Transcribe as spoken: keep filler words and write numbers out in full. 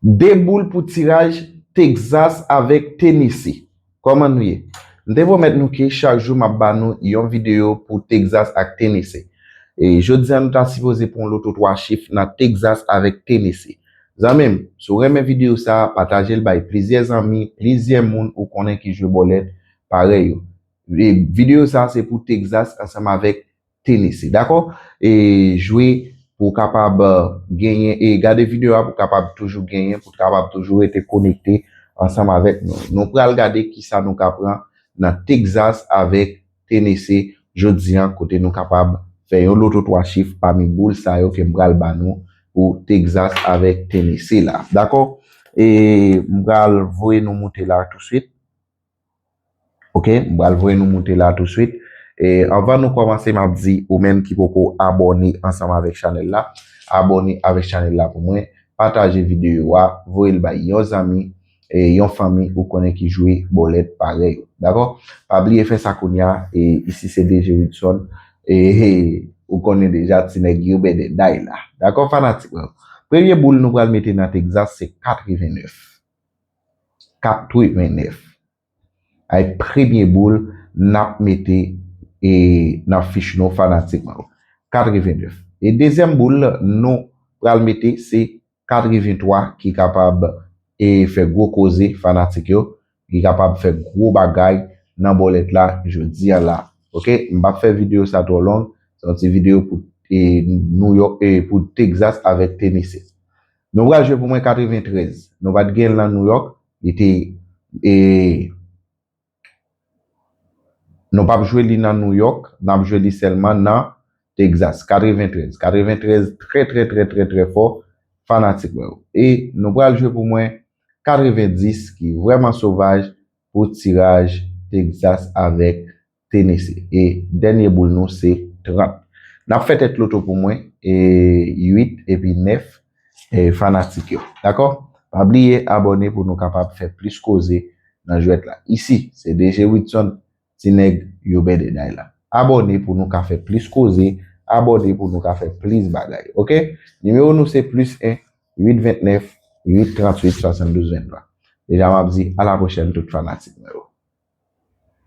De boul pou tiraj Texas avèk Tennessee. Kòman nou ye? M te pwomèt nou ke chak jou m ap ba nou yon videyo pou Texas ak Tennessee. E jodi a nou ta sipoze pran loto twa chif nan Texas avèk Tennessee. Zanmi m, si w renmen videyo sa, pataje l bay plizyè zanmi, plizyè moun ou konnen ki jwe bòlèt parèy ou. E videyo sa se pou Texas ansanm avèk Tennessee, dakò? E jwe pou w kapab genyen, e gade videyo a pou w kapab toujou genyen, pou w kapab toujou rete konekte ansanm avèk nou. Nou pral gade kisa nou ka pran nan Texas avèk Tennessee jodi a, kote nou kapab fè yon loto twa chif pami boul sa yo ke m pral ba nou pou Texas avèk Tennessee la, dakò? E m pral voye nou moute la touswit. Ok, m pral voye nou moute la touswit. E anvan nou kòmanse, m ap di ou menm ki poko abòne ansanm avèk chanèl la, abòne avèk chanèl la pou mwen, pataje videyo a, voye l bay yon zanmi, e yon fanmi ou konnen ki jwe bòlèt parèy ou. Dakò? Pa bliye fè sa kounye a, e isi se D J Ridson, e, e ou konnen deja ti nèg yo bèdèday la. Dakò, fanatik mwen? Premye boul nou pral mete nan Texas se katrevennèf. Katrevennèf. Ay premye boul n ap mete e nan fich nou fanatik mwen yo. Katrevennèf. E dezyèm boul nou pral mete se katreventwa ki kapab e fè gwo koze fanatik yo, ki kapab fè gwo bagay nan bòlèt la jodi a la. Ok, m p ap fè videyo sa twò long, se yon ti videyo pou e New York e pou Texas avèk Tennessee. Nou pral jwe pou mwen katreventrèz. Nou pa t gen l nan New York, li te e nou p ap jwe li nan New York, n ap jwe li sèlman nan Texas. Katreventrèz. Katreventrèz trè trè trè trè trè fò, fanatik mwen yo. E nou pral jwe pou mwen katrevendis ki vrèman sovaj pou tiraj Texas avèk Tennessee. E dènye boul nou se trant. N ap fè tèt loto pou mwen, e uit epi nèf, e fanatik yo. Dakò? Pa bliye abòne pou nou kapab fè plis koze nan jwèt la. Isi, se D J Ridson, ti nèg yo bèdèday la. Abòne pou nou ka fè plis koze, abòne pou nou ka fè plis bagay. Ok? Nimewo nou se plis en, uit vennèf, uit tranntuit, swasanndouz venntwa. Deja m ap di a la pwochèn tout fanatik mwen yo.